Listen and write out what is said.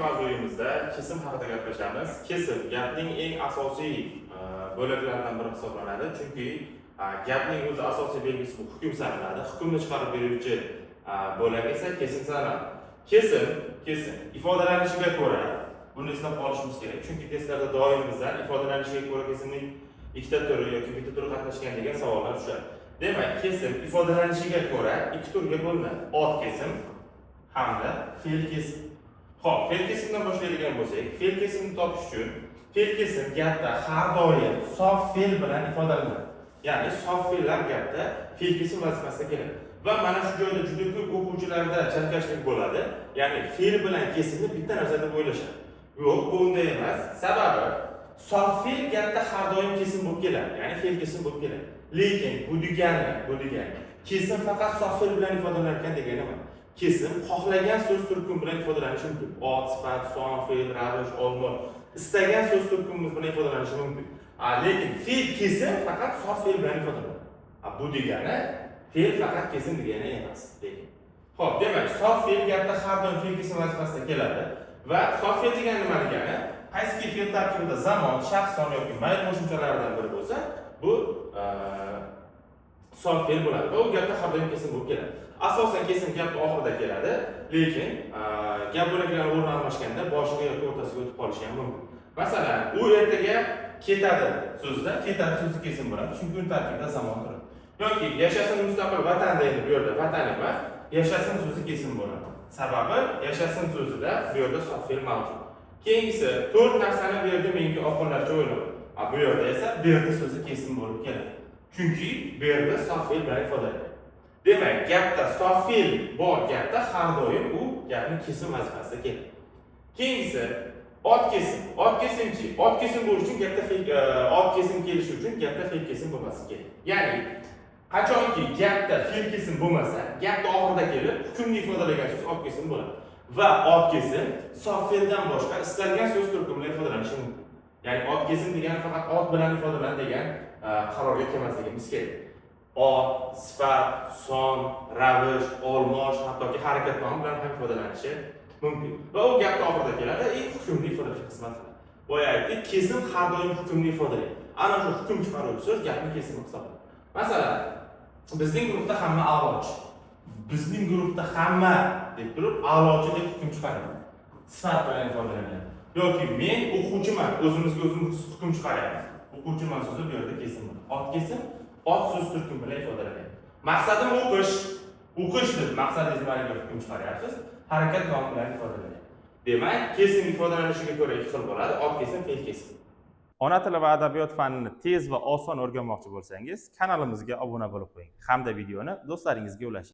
Mavzuyimizda kesim haqida gaplashamiz. Kesim gapning eng asosiy bo'laklaridan biri hisoblanadi, chunki gapning o'zi asosiy belgisi bu hukm sanaladi. Hukmni chiqarib beruvchi bo'lak esa kesim sanaladi. Kesim ifodalanishiga ko'ra, buni eslab qolishimiz kerak, chunki testlarda doim bizdan ifodalanishiga ko'ra kesimning ikkita turi yoki bitta turi qatnashgan degan savollar tushadi. Demak, kesim ifodalanishiga ko'ra ikki turga bo'linadi: ot kesim hamda fe'l kesim. Xo'p, fe'l kesimdan boshlaydigan bo'lsak, fe'l kesimni topish uchun fe'l kesim gapda har doim sof fe'l bilan ifodalanadi. Ya'ni sof fe'llar gapda fe'l kesim vazifasida keladi. Va mana shu joyda juda ko'p o'quvchilarda chalkashlik bo'ladi. Ya'ni fe'l bilan kesimni bitta narsa deb o'ylashadi. Yo'q, bu unday emas. Sababi sof fe'l gapda har doim kesim bo'lib keladi. Ya'ni fe'l kesim bo'lib keladi. Lekin bu degani kesim faqat sof fe'l bilan ifodalanar ekan degani emas. Kesim xohlagan so'z turkumi bilan ifodalanishi mumkin. Ot, sifat, son, fe'l, ravish, olmosh, istagan so'z turkumimiz bilan ifodalanishi mumkin. Lekin fe'l kesim faqat sof fe'l bilan ifodalanadi. Bu degani fe'l faqat kesim degani emas lekin. Xo'p, demak, sof fe'l gapda har doim fe'l kesim vazifasida keladi va sof fe'l degani nima degani? Qaysiki fe'l tarkibida zamon, shaxs, son yoki mayl qo'shimchalaridan biri bo'lsa, bu sof fe'l bo'ladi va u gapda har doim kesim bo'lib keladi. Asosan kesim gapni oxirida keladi, lekin gap bo'laklari o'rin almashganda boshiga yoki o'rtasiga o'tib qolishi ham mumkin. Masalan, "U ertaga ketadi" so'zida "ketadi" so'zi kesim bo'ladi, chunki uni tarkibida zamon turadi. Yoki "Yashasin mustaqil vatan" deydi, bu yerda "vatan" emas, "yashasin" so'zi kesim bo'ladi. Sababi "yashasin" so'zida bu yerda sof fe'l mavjud. Keyingisi, "To'rt narsani berdi menga oqillarcha o'ylab." Bu yerda esa "berdi" so'zi kesim bo'lib keladi. Chunki "berdi" sof fe'l bilan ifodalanadi. Demak, gapda sof fe'l bor gapda har doim u gapning kesim vazifasida keladi. Keyingisi ot kesim. Ot kesimchi? Ot kesim bo'lishi uchun gapda fe'l ot kesim kelishi uchun gapda fe'l kesim bo'lmasi kerak. Ya'ni qachonki gapda fe'l kesim bo'lmasa, gapni oxirida kelib hukmni ifodalagan so'z ot kesim bo'ladi. Va ot kesim sof fe'ldan boshqa istalgan so'z turkumi bilan ifodalanishi mumkin. Ya'ni ot kesim degani faqat ot bilan ifodalanadi degan qarorga kelmasligimiz kerak. Ot, sifat, son, ravish, olmosh, hattoki harakat nomi bilan ham ifodalanishi mumkin. Va u gapni oxirida keladi и hukmni ifodalashga xizmat qiladi. Boya aytdik, kesim har doim hukmni ifodalaydi. Ana shu hukm chiqaruvchi so'z gapni kesimi hisoblanadi. Masalan, "Bizning guruhda hamma a'lochi." "Bizning guruhda hamma" deb turib, "a'lochi" deb hukm chiqaradi. Sifat bilan ifodalanadi. Yoki "Men o'quvchiman", o'zimizga o'zimiz hukm chiqaryapmiz. "O'quvchiman" so'zi bu yerda kesim. Ot kesim ot so'z turkumi bilan ifodalanadi. "Maqsadim o'qish", "o'qish" deb maqsadingiz nimaligiga hukm chiqaryapsiz, harakat nomi bilan ifodalanadi. Demak, kesim ifodalanishiga ko'ra ikki xil bo'ladi: ot kesim, fe'l kesim. Ona tili va adabiyot fanini tez va oson o'rganmoqchi bo'lsangiz, kanalimizga obuna bo'lib qo'ying hamda videoni do'stlaringizga ulashing.